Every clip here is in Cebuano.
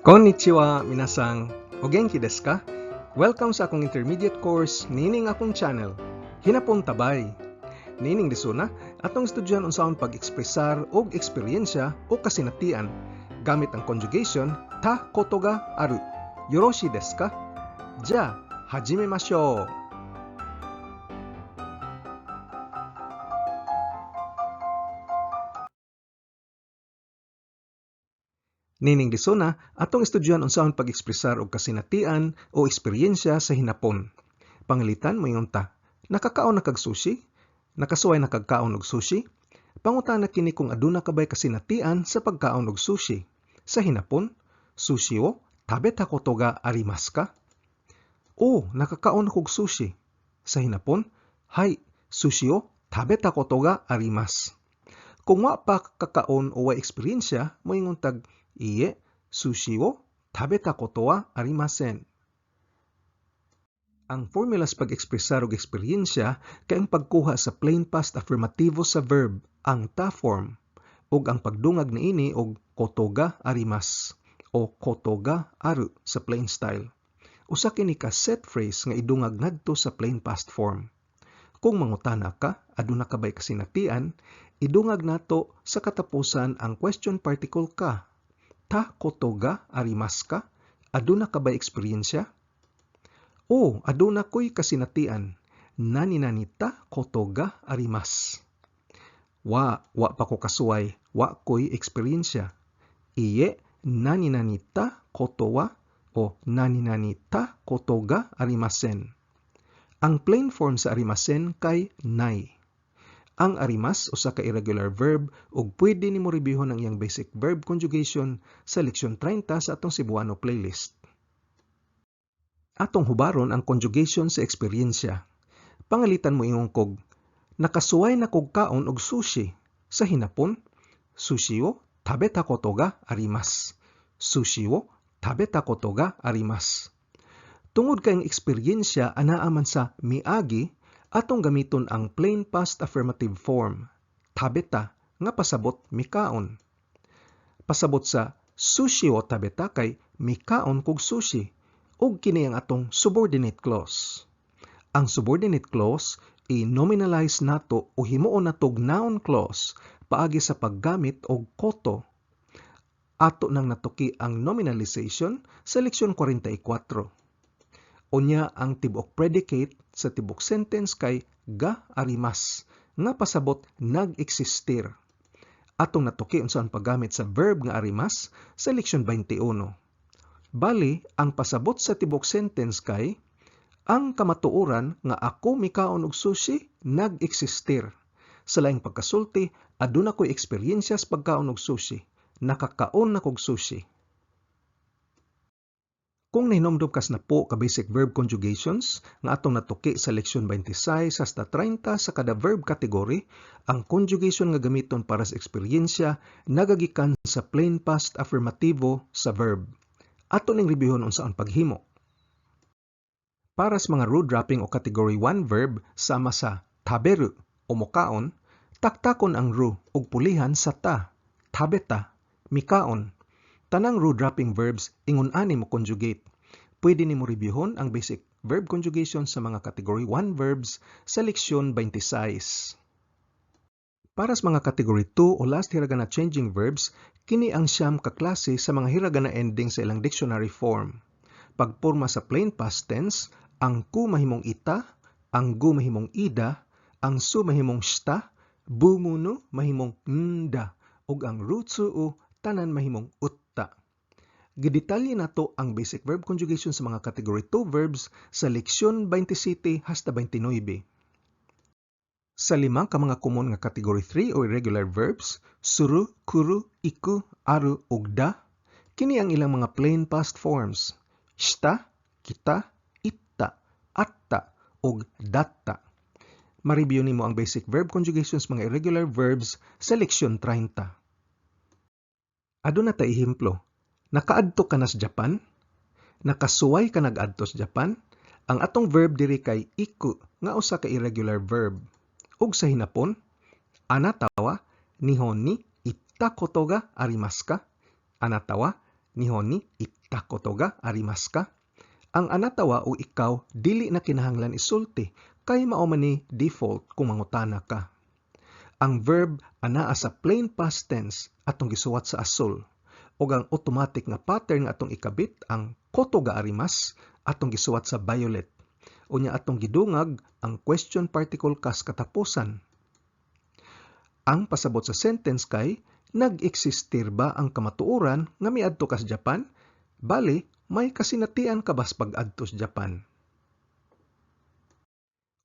Konnichiwa, minasan. O genki desu ka? Welcome sa akong intermediate course niining akong channel. Hinapon tabay. Niining lesona, atong estudyohan unsaon pag-ekspresar og eksperyensya o kasinatian gamit ang conjugation ta koto ga aru. Yoroshi desu ka? Ja, hajimemashou. Niining lesona, atong estudyohan unsaon pag-ekspresar og kasinatian o eksperyensya sa hinapon. Pangalitan moingon ta, nakakaon na kag sushi? Nakasuway na kag kaon og sushi? Pangutana kini kung aduna ka bay kasinatian sa pagkaon og sushi. Sa hinapon, sushi wo tabeta koto ga arimasu ka? O, nakakaon kog sushi. Sa hinapon, hay, sushi wo tabeta koto ga arimasu. Kung wa pa kakaon o way eksperyensya, moingon tag, iie, sushi wo tabeta koto wa arimasen. Ang formula sa pag-ekspresar og eksperyensya kay ang pagkuha sa plain past affirmativo sa verb, ang ta form, ug ang pagdungag niini og koto ga arimasu o koto ga aru sa plain style. Usa kini ka set phrase nga idungag ngadto sa plain past form. Kung mangutana ka, aduna ka bay kasinatian, idungag nato sa katapusan ang question particle ka. Ta koto ga arimasu ka? Aduna ka bay eksperyensya? O, aduna ko'y kasinatian. Nani nani ta koto ga arimasu. Wa, wa pa ko kasuway, wa ko'y eksperyensya. Iye, nani nani ta koto wa o nani nani ta koto ga arimasen. Ang plain form sa arimasen kay nai. Ang arimas usa ka irregular verb ug pwede nimo reviewhon ang iyang basic verb conjugation sa leksyon 30 sa atong Cebuano playlist. Atong hubaron ang conjugation sa eksperyensya. Pangalitan moingon kog, nakasuway na kog kaon og sushi. Sa hinapon, sushi wo tabeta koto ga arimasu. Sushi wo tabeta koto ga arimasu. Tungod kay ang eksperyensya anaa man sa miagi, atong gamiton ang plain past affirmative form, tabeta, nga pasabot mikaon. Pasabot sa sushi wo tabeta kay mikaon kog sushi, ug kini ang atong subordinate clause. Ang subordinate clause i-nominalize nato o himuon natog noun clause paagi sa paggamit og koto. Ato nang natuki ang nominalization sa leksyon 44. Unya ang tibuok predicate sa tibuok sentence kay ga arimas nga pasabot nag-eksistir. Atong natuki unsa ang paggamit sa verb nga arimas sa leksyon 21. Bali, ang pasabot sa tibuok sentence kay ang kamatuoran nga ako mikaon og sushi nag-eksistir. Sa laing pagkasulti, aduna ko'y eksperyensya sa pagkaon og sushi. Nakakaon na kog sushi. Kung nahinomdom kas napo ka basic verb conjugations nga atong natuki sa leksyon 26 hasta 30 sa kada verb category, ang conjugation nga gamiton para sa eksperyensya nagagikan sa plain past affirmativo sa verb. Ato ning reviewhon unsa ang paghimo. Para sa mga ru dropping o category 1 verb sama sa taberu o mokaon, taktakon ang ru ug pulihan sa ta, tabeta, mikaon. Tanang ru dropping verbs ingon ani mo conjugate. Pwede nimo reviewhon ang basic verb conjugation sa mga category 1 verbs sa leksyon 26. Para sa mga category 2 o last hiragana changing verbs, kini ang siyam ka klase sa mga hiragana ending sa ilang dictionary form. Pagporma sa plain past tense, ang ku mahimong ita, ang gu mahimong ida, ang su mahimong shta, bu munu mahimong nda, ug ang ru tsu u tanan mahimong utta. Gidetalye nato ang basic verb conjugation sa mga category 2 verbs sa leksyon 27 hasta 29. Sa lima ka mga common nga category 3 o irregular verbs, suru, kuru, iku, aru ug da, kini ang ilang mga plain past forms: shita, kita, itta, atta ug datta. Ma-review nimo ang basic verb conjugations mga irregular verbs sa leksyon 30. Aduna ta ehemplo. Nakaadto ka na sa Japan? Nakasuway ka nag-adto sa Japan? Ang atong verb diri kay iku nga usa ka irregular verb. Ug sa hinapon, anata wa Nihon ni itta koto ga arimasu ka? Anata wa Nihon ni itta koto ga arimasu ka? Ang anata wa o ikaw dili na kinahanglan isulti kay mao man ni default kung mangutana ka. Ang verb anaa sa plain past tense atong gisuwat sa asul ug ang automatic nga pattern nga atong ikabit, ang koto ga arimasu, atong gisuwat sa violet. Unya atong gidungag ang question particle ka sa katapusan. Ang pasabot sa sentence kay nag-eksistir ba ang kamatuoran nga miadto ka sa Japan? Bali, may kasinatian ka ba sa pag-adto sa Japan?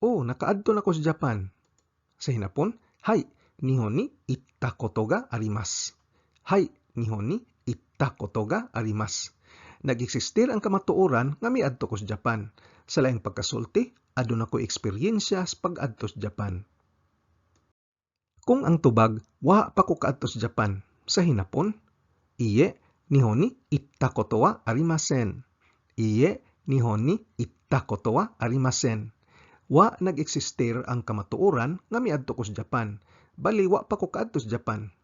Oh, nakaadto na ko sa Japan. Sa hinapon, はい, 日本に行ったことがあります. はい, 日本に行ったことがあります. Nag-eksistir ang kamatuoran nga miadto ko sa Japan. Sa laing pagkasulti, aduna ko'y eksperyensya sa pag-adto sa Japan. Kung ang tubag, wa pa ko kaadto sa Japan. Sa hinapon, いいえ, 日本に行ったことはありません. いいえ, 日本に行ったことはありません. Wa nag-eksistir ang kamatuoran nga miadto ko sa Japan. Bali, wa pa ko kaadto sa Japan.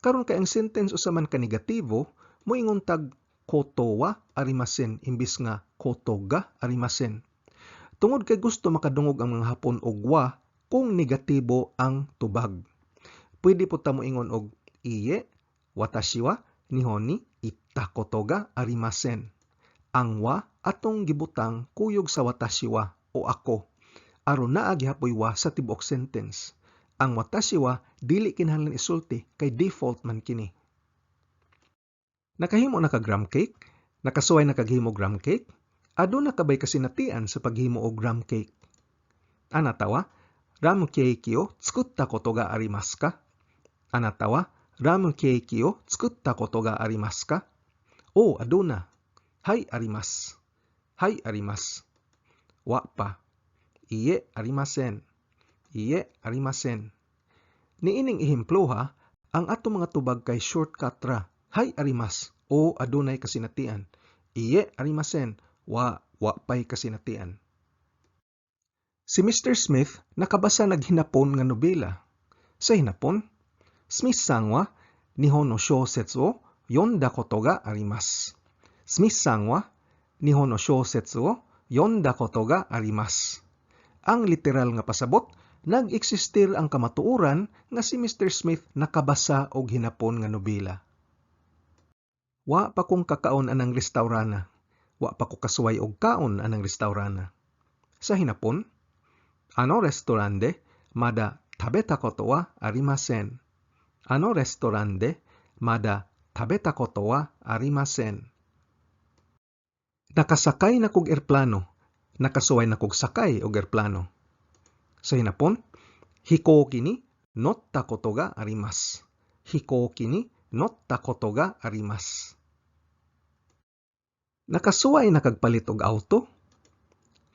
Karon kay ang sentence usa man ka negatibo, moingon tag ことはありません imbis nga ことがありません. Tungod kay gusto makadungog ang mga Hapon og wa kung negatibo ang tubag. Pwede po ta moingon og いいえ, 私は日本に行ったことがありません. Ang wa atong gibutang kuyog sa 私は o ako. Aron naa gihapoy wa sa tibuok sentence. Ang 私は dili kinahanglan isulti kay default man kini. Nakahimo na ka gram cake? Nakasuway na kag himo gram cake? Aduna ka bay kasinatian sa paghimo og gram cake? あなたはラムケーキを作ったことがありますか? あなたはラムケーキを作ったことがありますか? Oh, aduna. はい, あります. はい, あります. Wa pa. いいえ, ありません. いいえ, ありません. Niining ehemploha, ang ato mga tubag kay shortcut ra. はい, あります. O adunay kasinatian. いいえ, ありません. Wa, wa pay kasinatian. Si Mr. Smith nakabasa nag Hinapon nga nobela. Sa hinapon, スミスさんは日本の小説を読んだことがあります。スミスさんは日本の小説を読んだことがあります。Ang literal nga pasabot, nag-eksistir ang kamatuoran nga si Mr. Smith nakabasa og Hinapon nga nobela. Wa pa kong kakaon anang restaurana. Wa pa ko kasuway og kaon anang restaurana. Sa hinapon, あのレストランでまだ食べたことはありません。あのレストランでまだ食べたことはありません。Nakasakay na kog eroplano. Nakasuway na kog sakay og eroplano. Sa hinapon, 飛行機に乗ったことがあります。飛行機に乗ったことがあります。Nakasuway na kag palit og auto?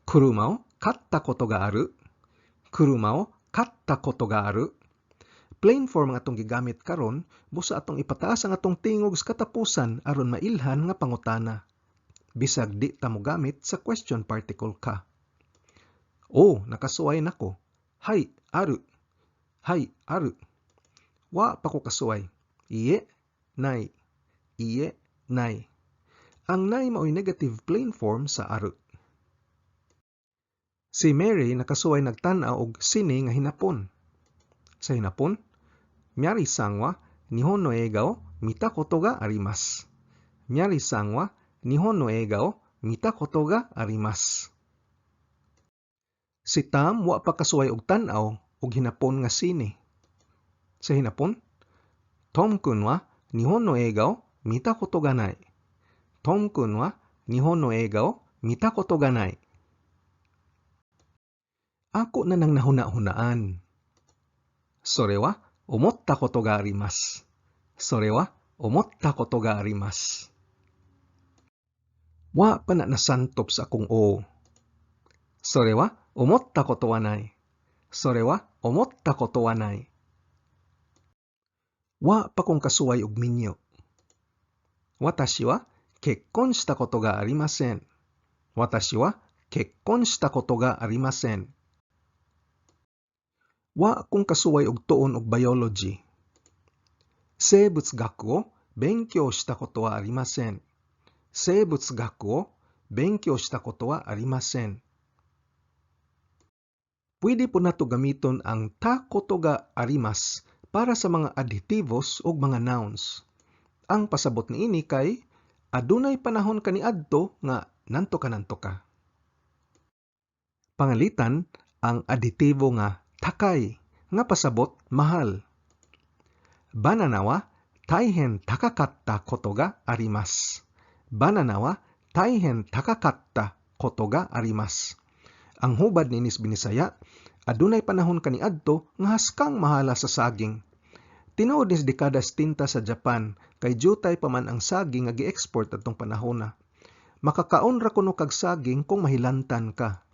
車を買ったことがある。車を買ったことがある。Plain form ang atong gigamit karon, busa atong ipataas ang atong tingog sa katapusan aron mailhan nga pangutana. Bisag di ta mogamit sa question particle ka. Oh, nakasuway nako. はい, ある. はい, ある. Wa pa ko kasuway. いいえ, ない. いいえ, ない. Ang ない maoy negative plain form sa ある. Si Mary nakasuway nagtan-aw og sine nga Hinapon. Sa hinapon, ミャリーさんは日本の映画を見たことがあります。ミャリーさんは日本の映画を見たことがあります。Si Tom wa pa kasuway og tan-aw og Hinapon nga sine. Sa hinapon, トム君は日本の映画を見たことがない。トム君は日本の映画を見たことがない。Ako na nang nahuna-hunaan. それは思ったことがあります。それは思ったことがあります。Wa pa na nasantop sa akong oo. それは思ったことはない。それは思ったことはない。Wa pa kong kasuway og minyo. 私は結婚したことがありません。私は結婚したことがありません。Wa kong kasuway og tuon og biology. 生物学を勉強したことはありません。生物学を勉強したことはありません。Pwede po nato gamiton ang ta koto ga arimasu para sa mga adhektibos ug mga nouns. Ang pasabot niini kay adunay panahon kaniadto nga nanto ka nanto ka. Pangalitan ang adhektibo nga takai nga pasabot mahal. バナナは大変高かったことがあります。バナナは大変高かったことがあります。Ang hubad niini sa Binisaya, adunay panahon kaniadto nga haskang mahala sa saging. Tinuod ni sa dekada 70 sa Japan kay jutay pa man ang saging nga gi-export atong panahona. Makakaon ra kuno kag saging kung mahilantan ka.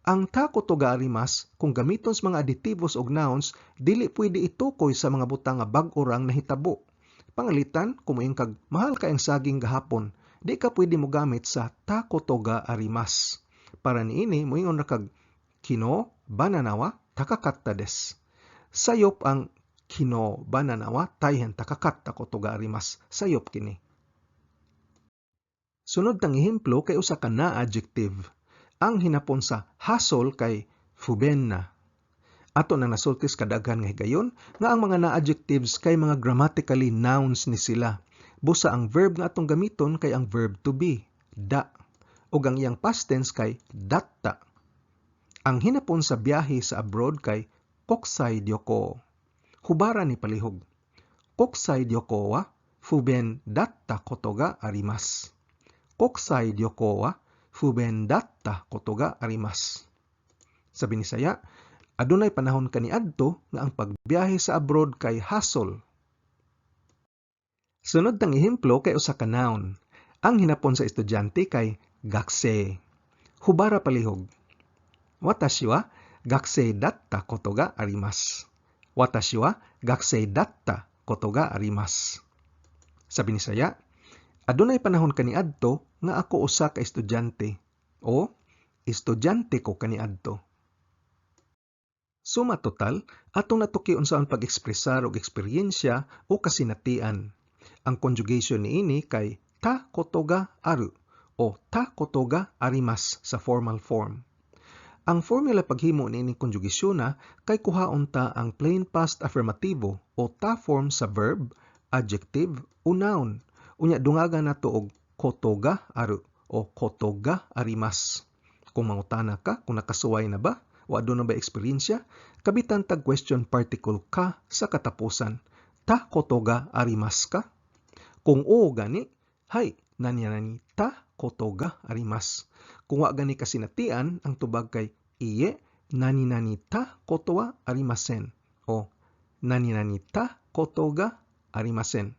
Ang ta koto ga arimasu kung gamiton sa mga adhektibos og nouns, dili pwede itukoy sa mga butang nga bag-o rang nahitabo. Pangalitan, kung moingon kag mahal kay ang saging gahapon, di ka pwede mogamit sa ta koto ga arimasu. Para niini, moingon ra kag 昨日バナナは高かったです. Sayop ang 昨日バナナは大変高かったことがあります. Sayop kini. Sunod tang ehemplo kay usa ka na adjective. Ang hinapon sa hasol kay 不便な. Ato nang nasulti sa kadaghan nga higayon nga ang mga na-adjectives kay mga grammatically nouns ni sila. Busa ang verb nga atong gamiton kay ang verb to be, だ. Ug ang iyang past tense kay だった. Ang hinapon sa biyahe sa abroad kay 国際旅行. Hubara ni palihog. 国際旅行は不便だったことがあります。国際旅行は不便だったことがあります。Sa Binisaya, adunay panahon kaniadto nga ang pagbiyahe sa abroad kay hasol. Sunod tang ehemplo kay usa ka noun. Ang hinapon sa estudyante kay 学生. Hubara palihog. 私は学生だったことがあります。私は学生だったことがあります。Sa Binisaya, adunay panahon kaniadto nga ako usa ka estudyante o estudyante ko kaniadto. Suma total, atong natuki unsaon pag-ekspresar og eksperyensya o kasinatian. Ang conjugation niini kay たことがある o たことがあります sa formal form. Ang formula paghimo niining konjugasyon kay kuhaon ta ang plain past affirmativo o ta form sa verb, adjective o noun. Unya dungagan nato og ことがある o ことがあります. Kung mangutana ka kung nakasuway na ba o aduna ba eksperyensya, kabitan tag question particle か sa katapusan. たことがありますか? Kung oo gani, はい, 何々たことがあります. Kung wa gani kasinatian, ang tubag kay いいえ, 何々たことはありません o 何々たことがありません.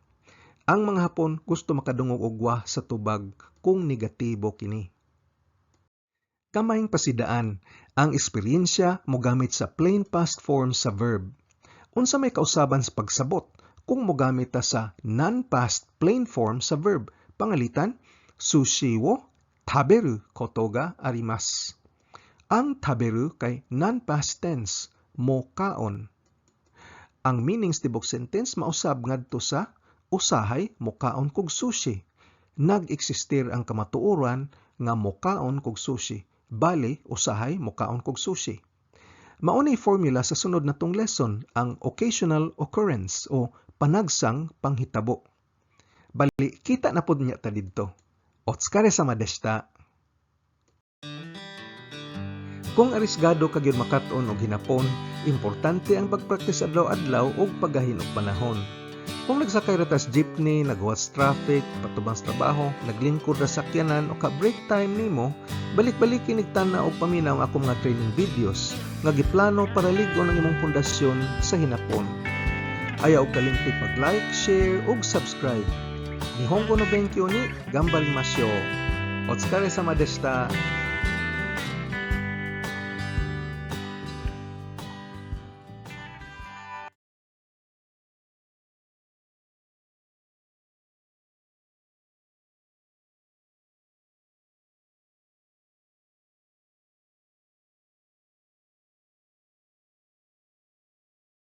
Ang mga Hapon gusto makadungog og wa sa tubag kung negatibo kini. Kamayng pasidaan, ang eksperyensya mogamit sa plain past form sa verb. Unsa may kausaban sa pagsabot kung mogamit ta sa non-past plain form sa verb? Pangalitan, 寿司を食べることがあります. Ang 食べる kay non-past tense, mokaon. Ang meaning sa tibok sentence mausab ngadto sa usahay mokaon kog sushi. Nag-eksistir ang kamatuoran nga mokaon kog sushi. Bali, usahay mokaon kog sushi. Mao ni formula sa sunod natong lesson, ang occasional occurrence o panagsang panghitabo. Bali, kita na pod niya ta didto. お疲れ様でした. Kung arisgado ka gyud makat-on og hinapon, importante ang pagpraktis adlaw-adlaw ug paggahin og panahon. Kung nagsakay ra tas jeepney, naghuwat sa traffic, patubang sa trabaho, naglingkod ra sa sakyanan o ka break time nimo, balik-baliki nig tan-aw og paminaw ang akong mga training videos nga giplano para lig-on ang imong pundasyon sa hinapon. Ayaw og kalimti pag-like, share ug subscribe. 日本語の勉強に頑張りましょう. お疲れ様でした.